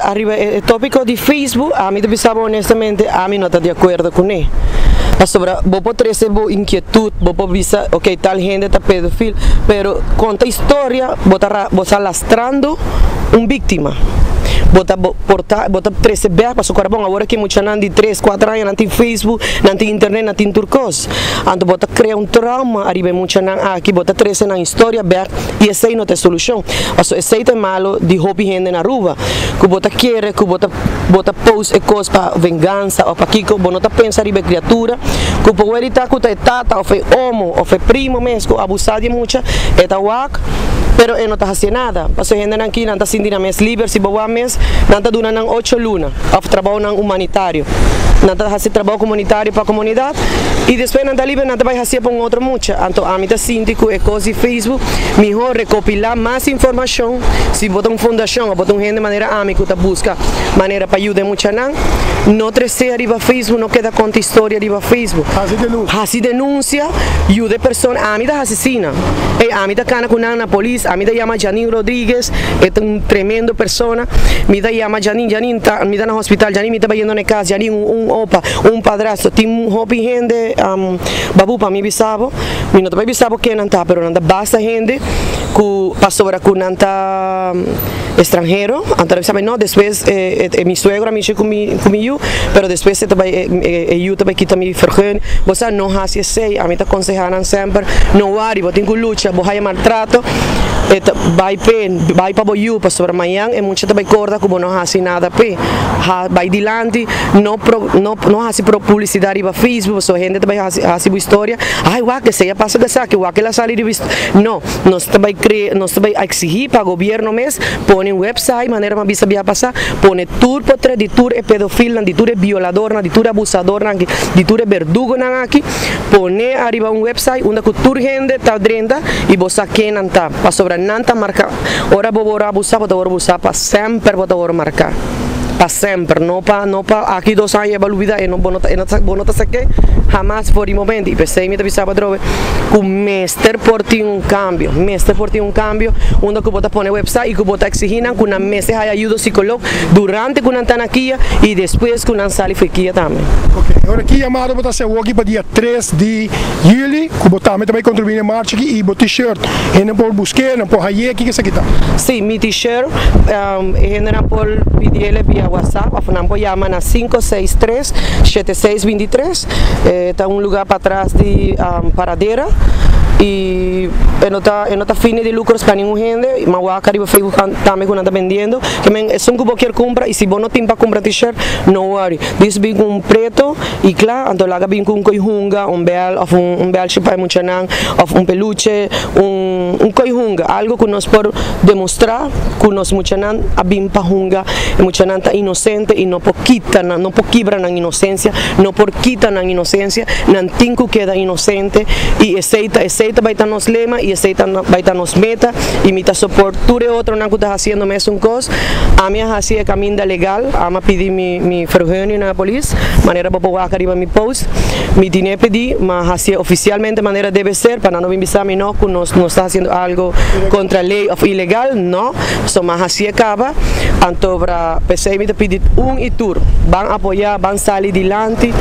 Ariba e topico di Facebook, ami ta bisa bo honestamente, ami no ta di acuerdo cune. Pasobra bo por trece bo inquietud, bo por bisa, ok, tal hende ta pedofil, pero conta historia, bo ta lastrando un victima. Bo ta porta, bo ta trece bek, pasobra bon, awor cu muchanan di 3, 4 aña nan tin Facebook, nan tin internet, nan tin tur cos. Anto bo ta crea un trauma ariba muchanan aki, bo ta trece nan historia bek y esey no ta solucion. Paso esey ta malo di hopi hende na Aruba, cu bo ta kere, cu bo ta post e cos pa venganza of pa kico, bo no ta pensa riba criatura, cu por ta cu ta tata of e omo of e primo mes cu abusa di mucha, e ta wak, pero e no ta haciendo nada. Paso hendenan aki nan ta sinti nan mes liber, si bo mes, nan ta duna nan 8 luna, of trabou nan humanitario. Nan ta haci trabou comunitario pa comunidad y despues nan ta liber, nan ta bay haci pa un otro mucha. Anto ami ta sinti cu e cos di Facebook, miho recopila mas informacion, si bo ta un fundacion of bo ta un hende manera ami cu ta busca manera pa yuda muchanan, no trece ariba Facebook, no keda conta historia ariba Facebook. Haci denuncia. Haci denuncia, yuda persona, ami ta asesina. E ami ta cana cu nan na polis, ami ta yama Janine Rodriguez, e un tremendo persona. Mi ta yama Janine, Janine ta, mi ta na hospital, Janine mi ta bayendo na cas, Janine un opa, un padrastro, tin hopi hende, babu pa mi bisa bo, mi no ta bay bisa bo ken nan ta, pero nan ta basta hende cu pasobra cu nan ta extranhero, anto sabe no, despues mi suegro a mishi cu mi yu, pero despues e bay e yu ta bay kita mi vergunning, bo no haci esey, ami ta conseha nan semper, no worry, bo tin cu lucha, bo haya maltrato, e bay pe, bay pa bo yu, pasobra mañan e mucha ta bay corda cu bo no haci nada pe, ha, bay dilanti, no pro, no no haci pro publicidad riba Facebook, so hende ta bay haci bo historia, ai wak que sea pasa que sa que wak la sali di no, nos ta bay crea, nos ta bay exigi pa gobierno mes pone un website, manera mi a bisa bia pasa, pone tur portret di tur e pedofil nan, di tur e violador nan, di tur abusador nan, di tur e verdugo nan aki, pone ariba un website unda cu tur hende ta drenta y bo sa ken nan ta, pasobra nan ta marca, ora bo wor abusa, bo ta wor abusa pa semper, bo ta wor marca pa semper, no pa aki 2 aña bo lubida e no bo no ta e no ta bo no ta sa ke hamas for di momento. Y pesey mi ta bisa bo atrobe cu mester por tin un cambio, mester por tin un cambio unda cu bo ta pone website y cu bo ta exigi nan cu nan mester haya ayuda psicologo durante cu nan ta na kia y despues cu nan sali for kia tambe. Ok, awor aki yamado bo ta haci aki pa dia 3 di juli, cu bo tambe ta bay contribui na marcha aki y bo t-shirt. Hende por busca, nan por haye, kico esaki ta? Si, mi t-shirt, hende por pidi via WhatsApp of nan por yama na 563 7623. Ta un lugar patras di Paradera y e no ta fines de lucros pa ningun hende, mas wak ariba Facebook tambe cu nan ta bendiendo. Kiermen esun cu bo kier cumpra y si bo no tin pa cumpra t-shirt, no worry. Dis bin cu un preto y cla, anto laga bin cu un coy hunga, un bel of un beltje pa muchanan, of un peluche, un coy hunga, algo cu nos por demostra cu nos muchanan a bin pa hunga, y muchanan ta inocente y no por kita, no por kibra nan inocencia, no por kita nan inocencia, nan tin cu keda inocente y esey ta bay ta nos lema y esey ta bay ta nos meta y mi ta support tur e otronan cu ta haciendo mesun cos. Ami a haci e caminda legal, ami a pidi mi vergunning na polis, manera bo por wak ariba mi post, mi tin pidi, mas haci oficialmente manera debe ser, pa no bin bisa mi no, cu nos no ta haciendo algo contra ley of ilegal, no, so m'a haci caba, anto pa pesey mi ta pidi un y tur, ban apoya, ban sali dilanti,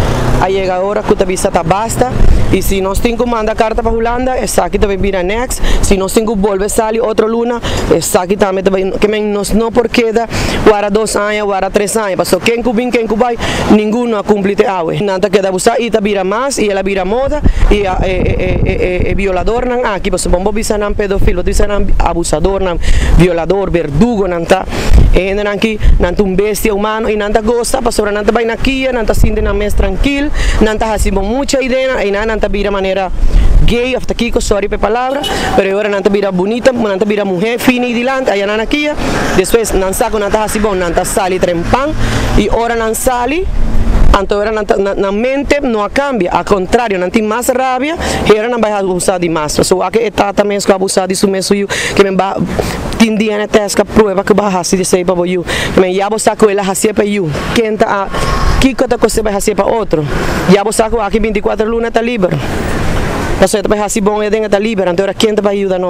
a yega ora cu ta bisa ta basta, y si nos tin cu manda carta pa Hulanda, esaki tambe bira next, si nos tin cu bolbe sali otro luna, esaki tambe tambe, kiermen nos no por keda warda 2 aña, warda 3 aña, paso ken cu bin, ken cu bay, ningun a cumpli te awe. Nan ta keda abusa y ta bira mas y el a bira moda y e violadornan aki, paso bo bisa nan pedofil, bo bisa nan abusadornan, violador, verdugo nan ta, e hendenan aki, nan ta un bestia humano y nan ta gosta, pasobra nan ta bay na kia, nan ta sinti nan mes trankil, nan ta haci bo mucha idea, y nan ta bira manera gay of ta kico, sorry pa e palabra, pero ora nan ta bira bunita, nan ta bira muher fini dilanti, aya nan aki, despues nan sa cu nan ta haci bon, nan ta sali trempan, y ora nan sali, anto ora nan, nan mente no a cambia, al contrario, nan tin mas rabia, y ora nan bay abusa di mas. So aki e tata mes cu abusa di su mes yu, kiermen ba tin DNA test cu prueba cu bo a haci di esey pa bo yu. Kiermen ya bo sa cu el a haci pa yu. Ken ta a kico ta cose bay haci pa otro. Ya bo sa cu aki 24 luna ta liber. Paso e ta bay haci bon e den ta liber, anto ora ken ta bay yuda nos?